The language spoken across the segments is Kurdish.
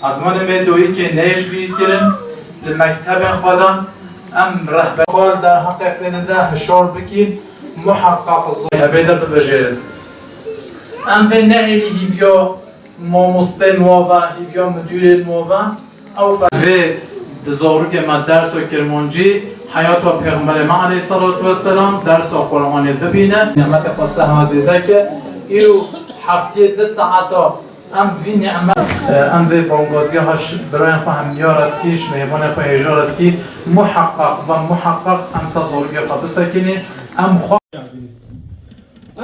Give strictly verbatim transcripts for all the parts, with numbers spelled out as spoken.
Ezmanê me doyîkê neyê ji bîr kirin, li mektebên xwe de em rehber xwe li derheqê xwînê de hişar bikîn, muheqeq zor hebê de bibijêrin. Em vê nehêlî hîviya mamosteyên wa ve, hîviya midûrên wa ve, ew fe-, vê di zarokê me dersa kirmancî, heyata Pêxemberê me aleyhisselatu vesselam, dersa Qur'anê bibîne. Nîmetê xwe sehma zêde ke, îro heftê du saeta Em vî nîmet, em vê bangaziya ha ji birayên xwe hemniya re dikî, ji mêvanê xwe hêja re dikî, muheqeq ve muheqeq em ser zarokê xwe bisekinî, em xwe.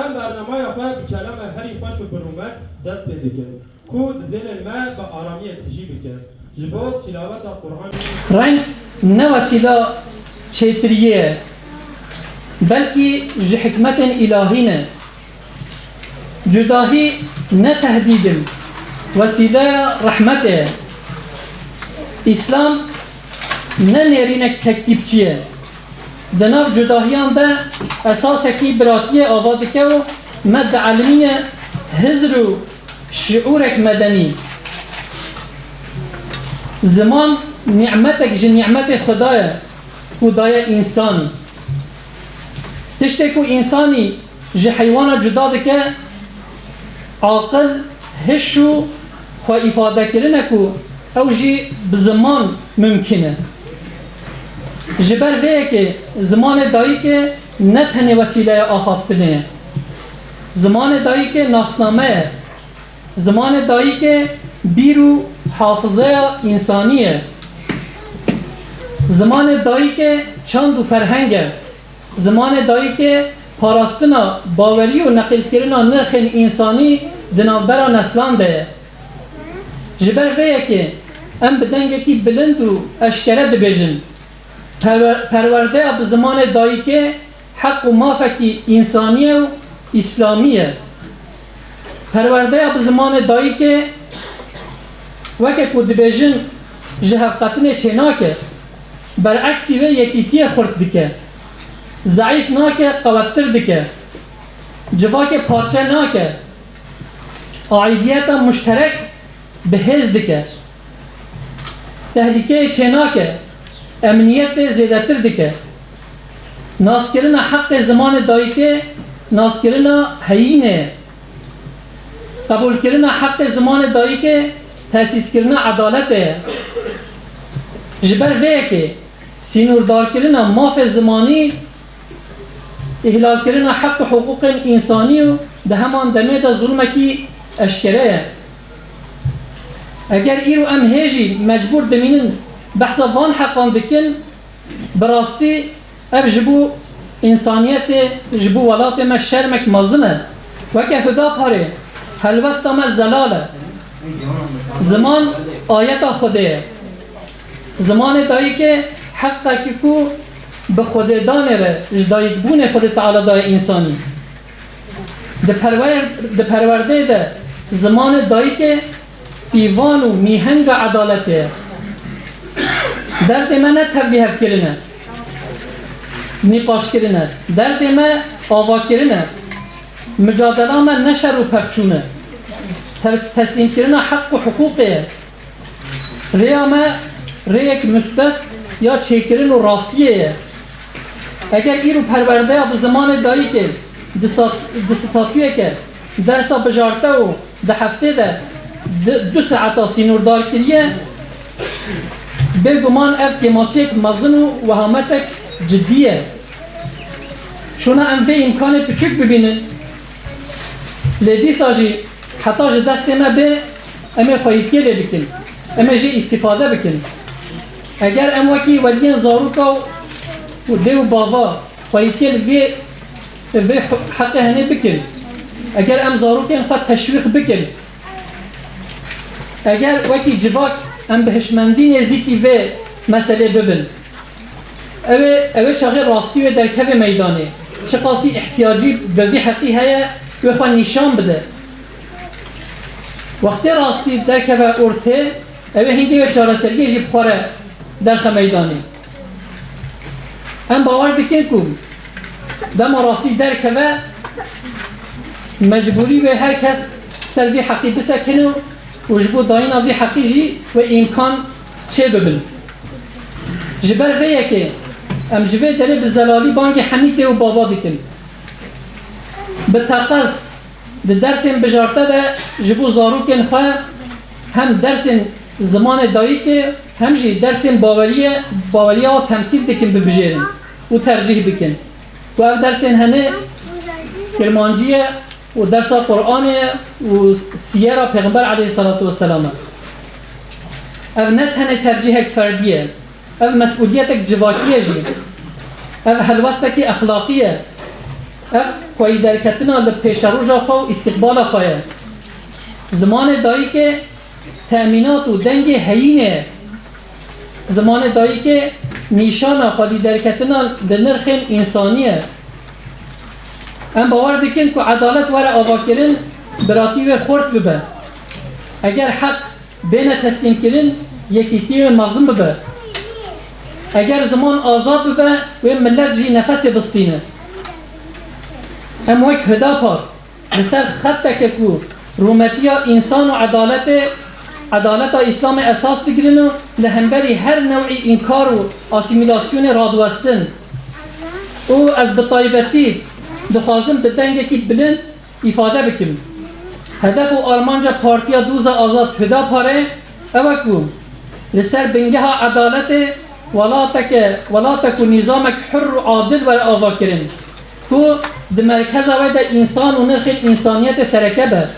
Em bernameya xwe bi kelame herî xweş û bi rûmet dest pê dikin, ku di dilên me bi aramiyê tijî bike. Ji bo tilaweta Qur'anê. Reng ne wesîla çêtiriyê ye, belkî ji hikmetên îlahî ne. Cudahî ne tehdîd in, wesîleya rehmetê ye. Îslam ne nêrînek tektîpçî ye. Di nav cudahiyan de esasekî biratiyê ava dike û me dielimîne hizr û şiûrek medenî. Ziman nîmetek ji nîmetê Xuda ye ku daye însanî. Tiştê ku însanî ji heywana cuda dike, aqil, hiş û xwe îfadekirine ku ew jî bi ziman mimkîn e. Ji ber vê yekê zimanê dayikê ne tenê wesîleya axaftinê ye. Zimanê dayikê nasname ye. Zimanê dayikê bîr û hafizeya însanî ye. Zimanê dayikê çand û ferheng e. Zimanê dayikê parastina bawerî û neqîlkirina nirxên însanî di navbera neslan de ye. Ji ber vê yekê em bi dengekî bilind û eşkere dibêjin, perwe-, perwerdeya bi zimanê dayikê heq û mafekî însanî ye û îslamî ye. Perwerdeya bi zimanê dayikê, weke ku dibêjin, ji hevqetinê çênake, bereksî wê yekîtiyê xurt dike, zeîf nake, qewettir dike, civakê parçe nake, aîdiyeta muşterek bi hêz dike. Tehlîkeyê çênake, emniyetê zêdetir dike. Naskirina heqê zimanê dayikê naskirina heyînê ye. Qebûlkirina heqê zimanê dayikê tesîskirina edaletê ye. Ji ber vê yekê sînordarkirina mafê zimanî îhlalkirina heq û hiqûqên însanî û di heman demê de zulmekî eşkere ye. Eger îro em hê jî mecbûr dimînin behsa van heqan dikin, bi rastî ev ji bo însaniyetê, ji bo welatê me şermek mezin e. Weke Hudaparê, helwesta me zelal e. Ziman ayeta Xwedê ye. Zimanê dayikê heqekî ku bi Xwedêdanê re ji dayikbûnê Xwedê Teala daye însanî. Di perwer-, di perwerdeyê de zimanê dayikê pîvan û mîhenga edaletê ye. Derdê me ne tevlîhevkirin e, nîqaşkirin e. Derdê me avakirin e. Micadela me ne şer û pevçûn e. Tes-, teslîmkirina heq û hiqûqê ye. Rêya me rêyek musbet ya çêkirin û rastiyê ye. Eger îro perwerdeya bi zimanê dayikê di sat-, di statuyeke dersa bijarte û di heftê de di, du saeta sînordar kiriye, bêguman ev kêmasiyek mezin û wehametek cidî ye. Çûna em vê îmkanê piçûk bibînin, lê dîsa jî heta ji destê me bê, em ê xweyîtiyê lê bikin, em ê jê îstîfade bikin. Eger em wekî weliyên zaroka û dê û bava xweyîtiyê li vê, vê heqê henê bikin, eger em zarokên xwe teşwîq bikin, eger wekî civak em bi hişmendî nêzîkî vê meselê bibin, Ew ê, ew ê çaxê rastî wê derkeve meydanê. Çiqasî ihtiyacî bi vî heqî heye, wê xwe nîşan bide. Wextê rastî derkeve ortê, ew ê hingê wê çareseriyê jî bi xwe re derxe meydanê. Em bawer dikin ku dema rastî derkeve, mecbûrî wê her kes ser vî heqî bisekine û û ji bo dayîna vî heqî jî wê îmkan çê bibin. Ji ber vê yekê em ji vê derê bi zelalî bangê hemî dê û baba dikin. Bi teqez di dersên bijarte de ji bo zarokên xwe hem dersên zimanê dayikê hem jî dersên baweriye, baweriya temsîl dikin bibijêrin û tercîh bikin. Ku ev dersên hene Kirmancî ye û dersa Qur'anê ye û siyera Pêxember aleyhisselatu vesselam e. Ev ne tenê tercîhek ferdî ye, ev mesûliyetek civakî ye jî. Ev helwestekî exlaqî ye. Ev xweyî derketina li pêşeroja xwe û îstîqbala xwe ye. Zimanê dayikê temînat û dengê heyînê ye. Zimanê dayikê nîşana xwedî derketina li nirxên însanî ye. Em bawer dikin ku edalet were avakirin, biratî wê xurt bibe. Eger heq bêne teslîmkirin, yekîtî wê mezin bibe. Eger ziman azad bibe, wê milet jî nefesê bistîne. Em wek Hüdapar li ser xeteke ku rûmetiya însan û edaletê, edaleta Îslamê esas digirin û li hemberî her new'î înkar û asîmîlasyonê radiwestin. Û ez bi taybetî dixwazim bi dengekî bilind îfade bikim. Hedef û armanca Partiya Doza Azad Hüdaparê ew e ku li ser bingeha edaletê welateke, welatek û nîzamek hur û adil were avakirin, ku di merkeza wê de însan û nirxên însaniyetê sereke be.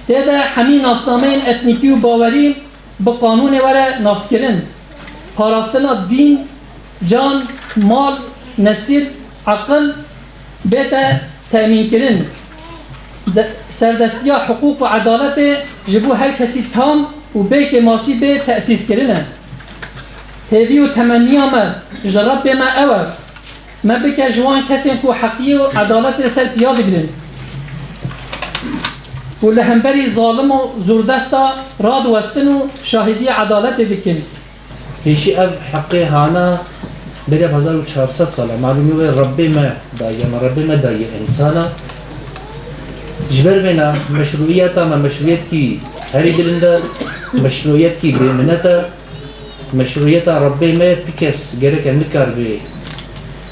Tê de hemî nasnameyên etnîkî û bawerî bi qanûnê were naskirin. Parastina dîn, can, mal, nesil, eqil bête temînkirin. De-, serdestiya hiqûq û edaletê ji bo her kesî tam û bê kêmasî bê tesîskirin e. Hêvî û temenniya me ji Rebbê me ew e. Me bike ji wan kesên ku heqiyê û edaletê ser piya digrin û li hemberî zalim û zordesta radiwestin û şahidiyê edaletê dikin. Pêşî ev heqê hana berê hezar û çar sed sala, malûmî wê Rebbê me daye, me Rebbê me daye însana. Ji ber vêna meşrûiyeta me meşrûyetkî herî bilind e, meşrûyetkî bêminet e. Meşrûyeta Rebbê me ti kes gereke nikaribe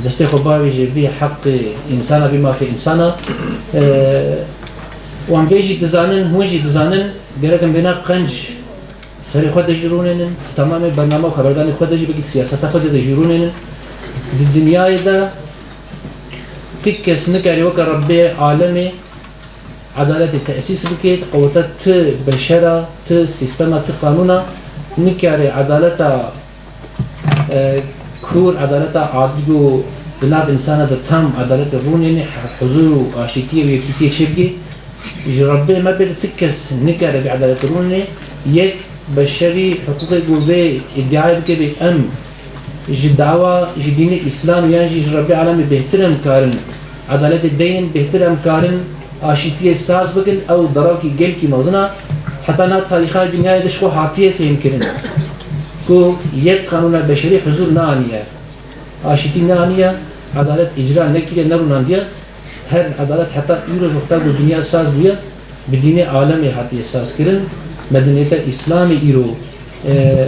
destê xwe bavêje vî heqê însana, vî mafê însana. Eee, wan vê jî dizanin, hûn jî dizanin, gerek em vêna qenc serê xwe de jî rûnênin, temamê bername û xeberdanê xwe de jî, belkî siyaseta xwe de, de jî rûnênin. Di dinyayê de ti kes nikare weke Rebbê alemê edaletê tesîs bike, qeweta ti beşera, ti sîstema, ti qanûna nikare edaleta, e, kûr, edaleta adil û di nav însana de tam edaletê rûnêne, he-, huzûr û aşîtiyê û yekîtiyê çêbike. Ji Rebbê me pê ti kes nikare vê edaletê rûnê. Yek beşerî hiqûqê ku vê îdiayê bike, bê em ji dawa, ji dînê Îslam yan jî ji Rebbê alemê bêhtir em karin edaletê deynin, bêhtir em karin aşîtiyê saz bikin, ew derawkî gelkî mezin e. Heta nav tarîxa dinyayê de ji xwe hatiye fêhmkirin ku yek qanûna beşerî huzûr neaniye, aşîtî neaniye, edalet îcra nekiriye, nerûnandiye. Her edalet heta îro ji wexta ku dinya saz bûye, bi dînê alemê hatiye sazkirin. Medeniyeta Îslamê îro, e,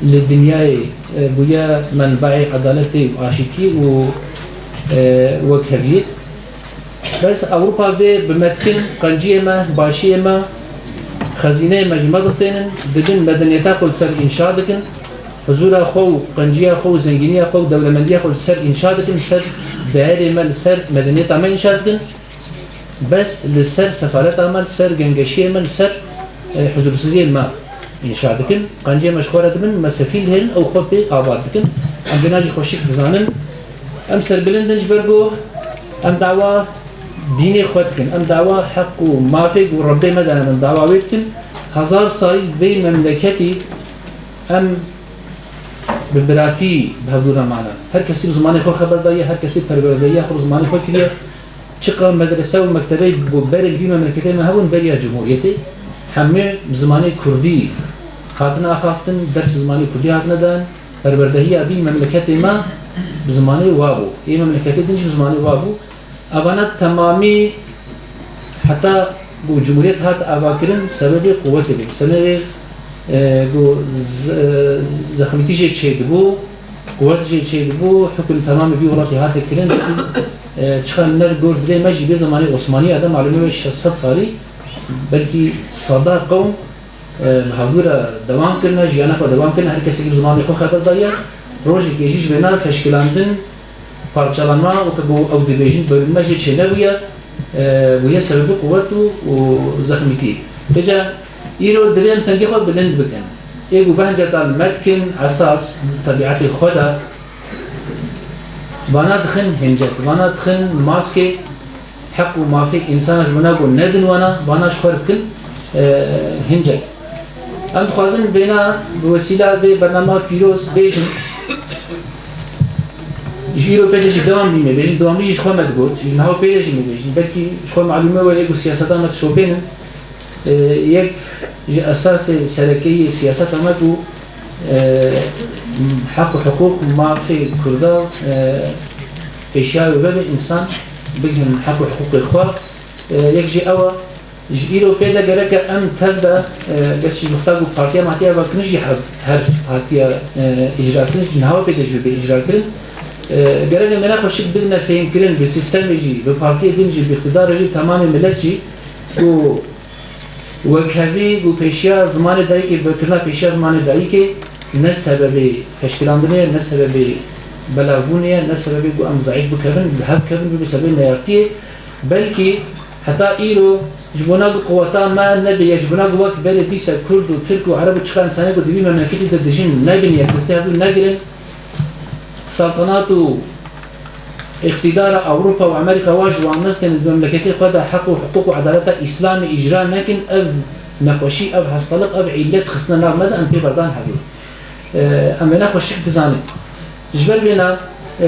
li dinyayê, e, bûye menbaê edaletê û aşîtî û, e, wekheviyê. Bes Ewropa vê bi me dikin, qenciyê me, başiyê me, xezîneyê me ji me distênin, dibin medeniyeta xwe li ser înşa dikin, huzûra xwe û qenciya xwe û zengîniya xwe û dewlemendiya xwe li ser înşa dikin, li ser değerê me, li ser medeniyeta me înşa dikin. Bes li ser sefaleta me, li ser gengeşiyê me, li ser, e, huzursiziyê me înşa dikin. Qenciyê me ji xwe re dibin, me sefîl dihêlin, ew xwe pê ava dikin. Em vêna jî xweşik dizanin. Em serbilind in ji ber ku em dawa dînê xwe dikin. Em dawa heq û mafê ku Rebbê me dane, em dawa wê dikin. Hezar salî vê memleketî em bi biratî bi hevdû re mane. Her kesî bi zimanê xwe xeber daye, her kesî perwerdehiya xwe bi zimanê xwe kiriye. Çiqa medrese û mektebeyê ku berê li vî memleketê me hebûn beriya Cumhuriyetê, hemû bi zimanê kurdî hatine axaftin, ders bi zimanê kurdî hatine dan, perwerdehiya vî memleketê me bi zimanê wa bû. Ê memleketê din jî bi zimanê wa bû. Evana temamî heta Ku cumhuriyet hat avakirin, sebebê quwetê bû. Sebebê, e, ku z-, e, zexmîtî jê çêdibû, quwet jê çêdibû, hukm temamê vî welatê hate kirin. E, çiqa ner gor dilê me jî bê zemanê Osmaniya de, malûm e, şeş sed salî, belkî sada qewm, e, bi hevdû re dewam kirine, jiyana xwe dewam kirine, her kesekî bi zimanê xwe xeber daye. Rojekê jî ji vêna feşkilandin, parçalanma, weke ku ew dibêjin, bölünme jê çênebûye, e, bûye sebebê quwet û, û zexmîtî. Vêca îro divê em dengê xwe bilind bikin. Ê ku behnceta li me dikin, esas, di tebietê xwe de, vana dixin hincet, vana dixin maskê, heq û mafê însana ji bona ku nedin wana, vana ji xwe re dikin, e, hincet. Em dixwazin vêna bi wesîla vê bernama pîroz bêjin, ji îro pê de jî dewam bî me bêjin, dewamlî jî ji xwe me digot, ji niha û pê de jî me bêjin. Belkî ji xwe malûm e wê ê ku siyaseta me dişopênin. E, yek ji esasê serekeyî yê siyaseta me ku, e, heq û hiqûq, mafê Kurda, e, pêşiya wê vebe, însan bigihînin heq û hiqûqê xwe. E, yek jî ew e, ji îro pê de gereke em tev de, e, gerçî wexta ku partiya me hatiye avakirin jî her, her hatiye, e, îcrakirin, ji niha pê de jî bê îcrakirin. E, gereke me ne xweşik bigine fêhmkirin, bi sîstemê jî, bi partiyê din jî, bi îqtidarê jî, temamê milet jî ku wekhevî ku pêşiya zimanê dayikê, vekirina pêşiya zimanê dayikê ne sebebê teşkîlandinê ye, ne sebebê belavbûnê ye, ne sebebê ku em zeîf bikevin, bi hev kevin, bibe sebebê neyartiyê. Belkî heta îro ji bona ku quweta me nebe yek, ji bona ku wek berê dîse Kurd û Tirk û Ereb û çiqa însanê ku di vî memleketî de dijîn nebin yek, destê hev du negirin, Saltanat û îqtîdara Ewropa û Amerîka wa ji wan nestên di memleketê xwe de heq û hiqûq û edaleta Îslamê îcra nekin, ev nexweşî, ev hestalik, ev îlet xistine nav me de em pê berdan hevdû. E, em vêna xweşik dizanin. Ji ber vêna, e,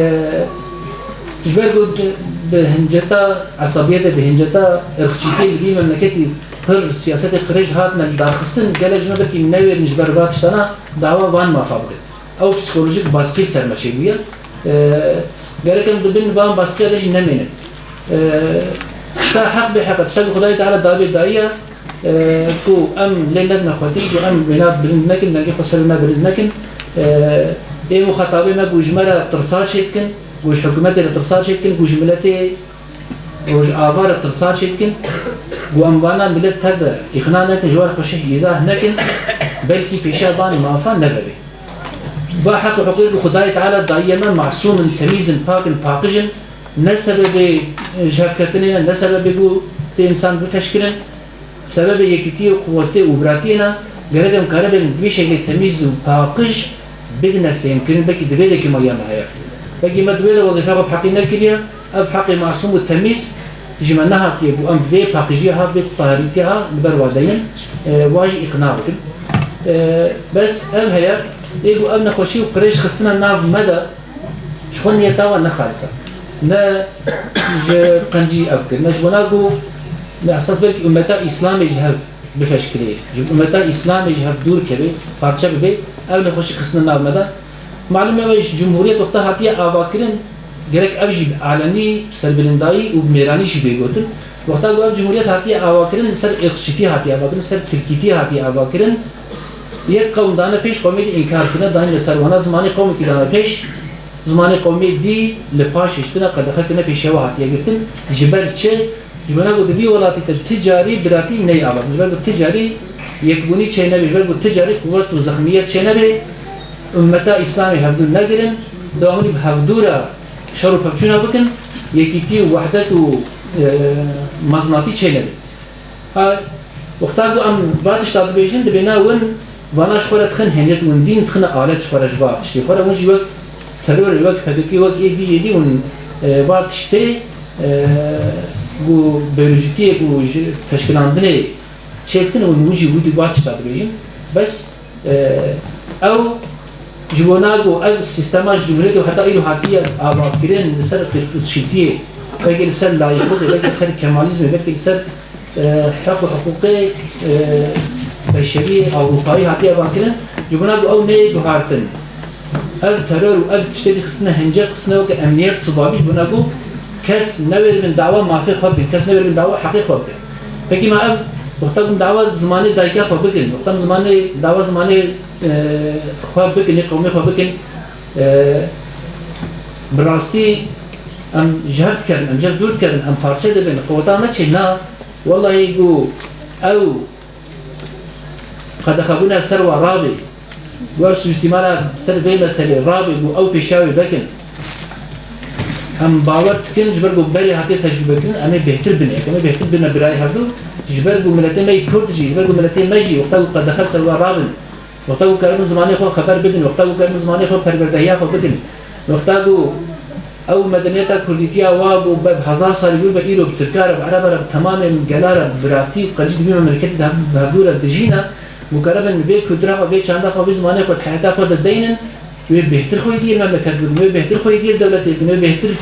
ji ber ku di, bi hinceta esabiyetê, bi hinceta irqçîtiyê li vî memleketî pir siyasetê qirêj hatine lidarxistin, gelek ji me belkî newêrin ji ber va tiştana dawa van mafa bikin. Ew psîkolojîk baskî li ser me çêbûye. E, gerek em di bin van baskiya de jî nemênin. E, tişta heq bê heq e, tişta ku Xwedayê Teala dabê dayiye, e, ku em lê nebine xwedî, ku em wêna bilind nekin, dengê xwe ser wêna bilind nekin. E, ê muxatabê me ku ji me re tirsa çêdikin, ku ji hikûmetê re tirsa çêdikin, ku ji miletê Rojava re tirsa çêdikin, ku em vana milet tev de îqna nekin, ji wan re xweşik îzah nekin, belkî pêşiya van mafa nebebê. Va heq û hiqûqê ku Xwedayê Teala dayiye me masûm in, temîz in, pak in, paqij in, ne sebebê, e, ji hev ketinê ne, ne sebebê ku tê însan bifeşkirin, sebebê yekîtiyê û quwetê û biratiyê ne, gerek em karibin bi vî şeklê temîz û paqij bigine fêhmkirin, belkî di vê de kêmaya me heye. Belkî me di wê de wezîfeya xwe bi heqî nekiriye, ev heqê masûm û temîz ji me nehatiye ku em bi vê paqijiyê ha, bi vê taharîtiyê ha li ber wa deynin, e, wa jî îqna bikin. E, bes ev heye, ê ku ev nexweşî û qirêj xistine nav me de, ji xwe niyeta wan ne xalis e. Ne ji qencî ev kir, ne ji bona ku, ne esas belkî ummeta Îslamê ji hev bifeşkirê, ji ummeta Îslamê ji hev dûr keve, parçe bibe, ev nexweşî xistine nav me de. Malûm e, wê ji cumhuriyet wexta hatiye avakirin, gerek ev jî bi alenî, serbilindayî û bi mêranî jî bê gotin. Wexta ku ev cumhuriyet hatiye avakirin, li ser êrxçîtî hatiye avakirin, li ser tirkîtî hatiye avakirin. Yek qewm dane pêş, qewmê dî înkar kirine, dayîn li ser wana, zimanê qewmekî dane pêş, zimanê qewmê dî li paş hiştine, qedexe kirine, pêşiya we hatiye girtin. Ji ber çi? Ji bona ku di vî welatî de ti carî biratî neyê avatin. Ji ber ku ti carî yekbûnî çênebe, ji ber ku ti carî quwet û zexmiyet çênebe, ummeta Îslamê hevdû negirin, dewamlî bi hevdû re şer û pevçûna bikin, yekîtî û wehdet û, e, mezinatî çênebe. Ha, wexta ku em va tişta dibêjin, dibêna win vana ji xwe re dixin hincet, win dîn dixine alet ji xwe re, ji va tiştê xwe re, win jî wek terorê, wek P K K, wek ê dî, ê dî, win, e, va tiştê, e, ku biyolojîtiyê ku ji teşkilandinê çêdikin, win, win jî wî dî va tişta dibêjin. Bes, e, ew ji bona ku ev sîstema ji cumhuriyetê û heta îro hatiye avakirin, li ser qirqçîtiyê, belkî li ser layîqlikê, belkî li ser kemalizmê, belkî li ser e, heq û hiqûqê, e, beşerî, Ewropayî hatiye avakirin, ji bona ku ew neyê guhartin. Ev teror û ev tiştê dî xistine hincet, xistine weke emniyet, sibabî, ji bona ku kes newêribin dawa mafê xwe bikin, kes newêribin dawa heqê xwe bikin. Pekî me ev wexta ku em dawa zimanê dayika xwe bikin, wexta em zimanê, dawa zimanê, e, xwe bikin, ê qewmê xwe bikin, e, bi rastî em ji hev dikevin, em ji hev dûr dikevin, em parçe dibin, qeweta me çê na, wellahî ku ew qedexebûna ser wa rabê, wer suîstîmala ser vê meselê rabê ku ew pêşiya wê vekin. Em bawer dikin, ji ber ku berê hatiye tecrûbekirin, em ê bêhtir binêrin. Em ê bêhtir bine birayê hevdû, ji ber ku miletê me yê Kurd jî, ji ber ku miletê me jî, wexta ku qedexe ser wa rabin, wexta ku keribin zimanê xwe xeber bidin, wexta ku keribin zimanê xwe perwerdehiya xwe bidin, wexta ku ew medeniyeta kurdîtiya wa ku be hezar salî bû, be îro bi tirka re, bi ereba re, bi temamê gela re, bi biratî û qencî di vî memleketê de hev-, bi hevdû re dijîne, û keribin vê kultura xwe, vê çanda xwe, vê zimanê xwe di heyata xwe de deynin, wê bêhtir xweyîtiyê li memleket bibin, wê bêhtir xweyîtiyê li dewletê bibin, wê bêhtir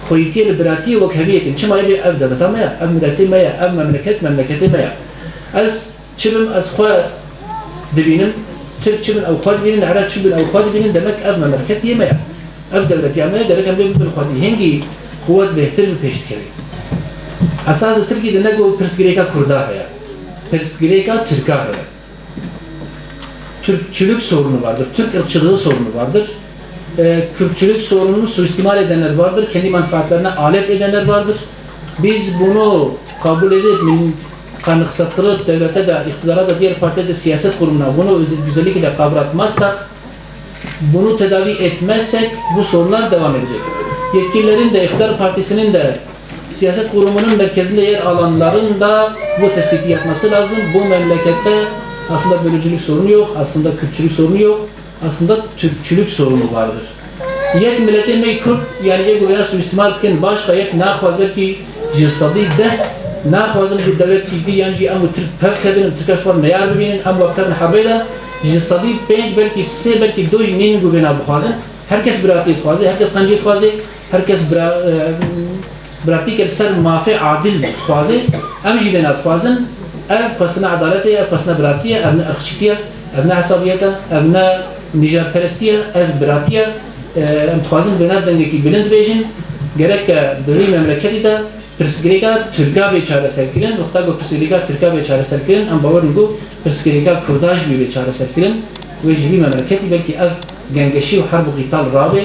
xweyîtiyê li biratiyê wek heviyê kin. Çima? Ê bê ev dewleta me ye, ev miletê me ye, ev memleket memleketê me ye. Ez çi bim, ez xwe dibînim, Tirk çi bin, ew xwe dibînin, Ereb çi bin, ew xwe dibînin, demek ev memleket yê me ye. Ev dewletiya me ye, gerek em lê bibin xwedî. Hingî quwet bêhtir bi pêş dikevî. Esas li Tirkiyê de ne ku pirsgirêka Kurda heye, pirsgirêka Tirka heye. Türkçülük sorunu vardır, Türk ırkçılığı sorunu vardır. E, Kürtçülük sorununu suistimal edenler vardır, kendi menfaatlerine alet edenler vardır. Biz bunu kabul edip, min-, kanıksattırıp devlete de, iktidara da, diğer partiye de, siyaset kurumuna bunu öz-, özellikle kavratmazsak, bunu tedavi etmezsek bu sorunlar devam edecek. Yetkililerin de, iktidar partisinin de siyaset kurumunun merkezinde yer alanların da bu tespiti yapması lazım. Bu memlekette aslında bölücülük sorunu yok, aslında Kürtçülük sorunu yok, aslında Türkçülük sorunu vardır. Yek miletê me yê Kurd, yani yek wêna suistimal dikin, başka yek naxwaz belkî ji sedî deh naxwazin ku dewletkî din yan jî em û Tirk pev kevin, em Tirka ji xwe neyar bibînin, em wek kevin herbê de, ji sedî pênc belkî sê, belkî du jî nînin ku wêna bixwazin. Her kes biratiyê dixwaze, her kes qencî dixwaze, her kes bira-, e, biratîke li ser mafê adil dixwaze, em jî vêna dixwazin. Ev xwestina edaletê ye, ev xwestina biratiyê ye, ev ne irqçîtî ye, ev ne esabiyet e, ev ne nîjadperestî ye, ev biratî ye. E, em dixwazin vêna dengekî bilind bêjin. Gereke di vî memleketî de pirsgirêka Tirka bê çareserkirin, wexta ku pirsgirêka Tirka bê çareserkirin, em bawer in ku pirsgirêka Kurda jî wê bê çareserkirin. Wê ji vî memleketî belkî ev gengeşî û herb û qîtal rabe.